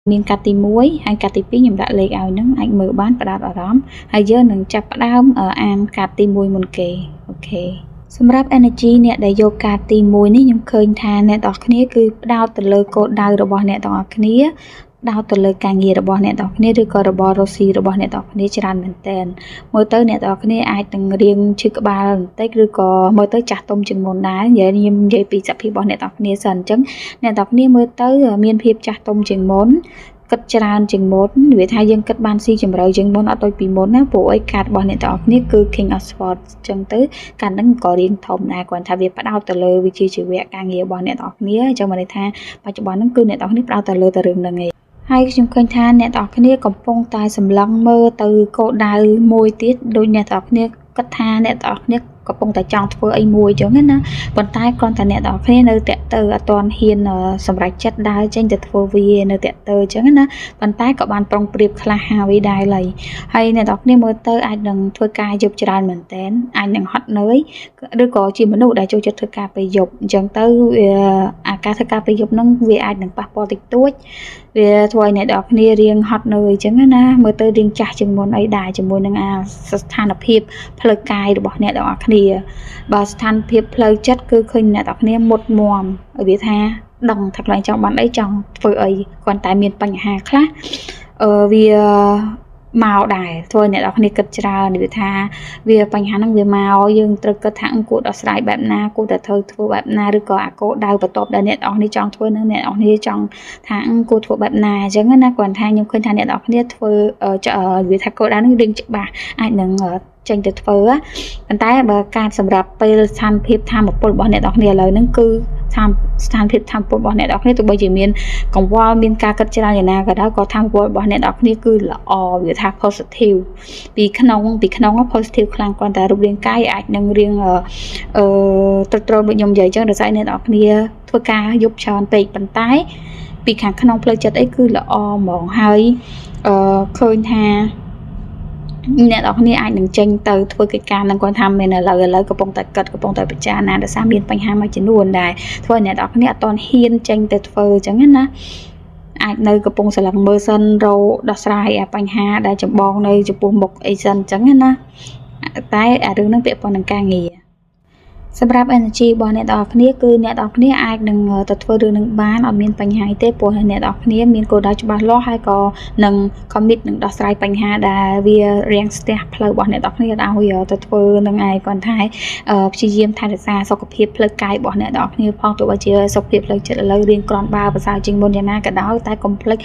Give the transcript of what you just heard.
មានកាត់ទី1ហើយកាត់ទី2ខ្ញុំដាក់លេខឲ្យហ្នឹងអាចមើលបានផ្ដោតអារម្មណ៍ហើយយើងនឹងចាប់ផ្ដើមអានកាត់ទី1មុនគេ OK សម្រាប់ energy អ្នកដែលយកកាតទី1នេះខ្ញុំឃើញថាអ្នកទាំងអស់គ្នាគឺផ្ដោតទៅលើគោលដៅរបស់អ្នកទាំងអស់គ្នាដោតទៅលើការងាររបស់អ្នកទាំងគ្នាឬក៏របររកស៊ីរបស់អ្នកទាំងគ្នាច្រើនមែនទែនមើលទៅអ្នកទាំងគ្នាអាចនឹងរៀងឈឺក្បាលបន្តិចឬក៏មើលទៅចាស់ទុំជាងមុនដែរនិយាយខ្ញុំនិយាយពីសភាពរបស់អ្នកទាំងគ្នាសិនអញ្ចឹងអ្នកទាំងគ្នាមើលទៅមានភាពចាស់ទុំជាងមុនគិតច្រើនជាងមុនវាថាយើងគិតបានស៊ីជម្រៅជាងមុនអត់ដូចពីមុនណាព្រោះអីកាតរបស់អ្នកទាំងអស់គ្នាគឺ King of Swords អញ្ចឹងទៅកាតហ្នឹងក៏រៀងធំដែរគ្រាន់ថាវាផ្ដោតទៅលើវិជ្ជាជីវៈការងាររបស់អ្នកទាំងអស់គ្នាអញ្ចឹងមានន័យថាបច្ចុប្បន្នហ្នឹងគឺអ្នកទាំងអស់គ្នាផ្ដោតទៅលើតែរឿងហ្នឹងឯងហើយខ្ញុំឃើញថាអ្នកទាំងអស់គ្នាកំពុងតែសម្លឹងមើលទៅគោលដៅមួយទៀតដូចអ្នកទាំងអស់គ្នាគិតថាអ្នកទាំងអស់គ្នាកំពុងតែចង់ធ្វើអីមួយចឹងណាប៉ុន្តែគ្រាន់តែអ្នកទាំងអស់គ្នានៅតាក់ទៅអត់ទាន់ហ៊ានសម្រេចចិត្តដើរចេញទៅធ្វើវានៅតាក់ទៅចឹងណាប៉ុន្តែក៏បានប្រុងប្រៀបខ្លះហើយដែរឡើយហើយអ្នកទាំងអស់គ្នាមើលទៅអាចនឹងធ្វើការយប់ច្រើនមែនតើអាចនឹងហត់នឿយឬក៏ជាមនុស្សដែលចូលចិត្តធ្វើការពេលយប់អញ្ចឹងទៅវាអាការធ្វើការពេលយប់ហ្នឹងវាអាចនឹងប៉ះពាល់តិចតួចវាធ្វើឲ្យអ្នកទាំងអស់គ្នារៀងហត់នឿយអញ្ចឹងណាមើលទៅរៀងចាស់ជាងមុនអីដែរជាមួយនឹងអាស្ថានភាពផ្លូវកាយរបស់អ្នកទាំងអស់គ្នាបើស្ថានភាពផ្លូវចិត្តគឺឃើញអ្នកទាំងអស់គ្នាមុតមមវាថាដឹងថាខ្លួនឯងចង់បានអីចង់ធ្វើអីគ្រាន់តែមានបញ្ហាខ្លះអឺវាមកដែរធ្វើអ្នកនរគ្នាគិតច្រើននិយាយថាវាបញ្ហាហ្នឹងវាមកយើងត្រូវគិតថាគួរដោះស្រាយបែបណាគួរតែធ្វើធ្វើបែបណាឬក៏អាគោលដៅបន្ទាប់ដែលអ្នកនរគ្នាចង់ធ្វើនឹងអ្នកនរគ្នាចង់ថាគួរធ្វើបែបណាអញ្ចឹងណាគ្រាន់ថាខ្ញុំឃើញថាអ្នកនរគ្នាធ្វើវាថាគោលដៅហ្នឹងរៀងច្បាស់អាចនឹងចេញទៅធ្វើប៉ុន្តែបើការសម្រាប់ពេលស្ថានភាពធម្មពលរបស់អ្នកនរគ្នាឥឡូវហ្នឹងគឺស្ថានភាពធម្មពលរបស់អ្នកនរគ្នាទោះបីជាមានកង្វល់មានការគិតច្រើនយ៉ាងណាក៏ដោយក៏ធម្មពលរបស់អ្នកនរគ្នាគឺល្អវាថា positive ពីក្នុងពីក្នុង positive ខ្លាំងគ្រាន់តែរូបរាងកាយអាចនឹងរៀងអឺទ្រុឌទ្រោមដូចខ្ញុំនិយាយអញ្ចឹងដោយសារអ្នកនរគ្នាធ្វើការយប់ច្រើនពេកប៉ុន្តែពីខាងក្នុងផ្លូវចិត្តអីគឺល្អហ្មងហើយអឺឃើញថាអ្នកនរគ្នាអាចនឹងចេញទៅធ្វើកិច្ចការនឹងគាត់ថាមានឥឡូវឥឡូវកំពុងតែគិតកំពុងតែពិចារណាដោយសារមានបញ្ហាមួយចំនួនដែរធ្វើឲ្យអ្នកនរគ្នាអត់ទាន់ហ៊ានចេញទៅធ្វើអញ្ចឹងណាអាចនៅកំពុងស្រឡឹងមើលសិនរោដោះស្រាយអាបញ្ហាដែលចម្បងនៅចំពោះមុខអីសិនអញ្ចឹងណាតែអារឿងហ្នឹងពាក់ព័ន្ធនឹងការងារសម្រាប់ energy របស់អ្នកទាំងអស់គ្នាគឺអ្នកទាំងអស់គ្នាអាចនឹងទៅធ្វើរឿងនឹងបានអត់មានបញ្ហាទេព្រោះអ្នកទាំងអស់គ្នាមានគោលដៅច្បាស់លាស់ហើយក៏នឹង commit នឹងដោះស្រាយបញ្ហាដែលវារាំងស្ទះផ្លូវរបស់អ្នកទាំងអស់គ្នាឲ្យទៅធ្វើនឹងឯងគាត់ថាព្យាយាមថែរក្សាសុខភាពផ្លូវកាយរបស់អ្នកទាំងអស់គ្នាផងទោះបីជាសុខភាពផ្លូវចិត្តឥឡូវរៀងក្រាន់បើប្រសើរជាងមុនយ៉ាងណាក៏ដោយតែកុំភ្លេច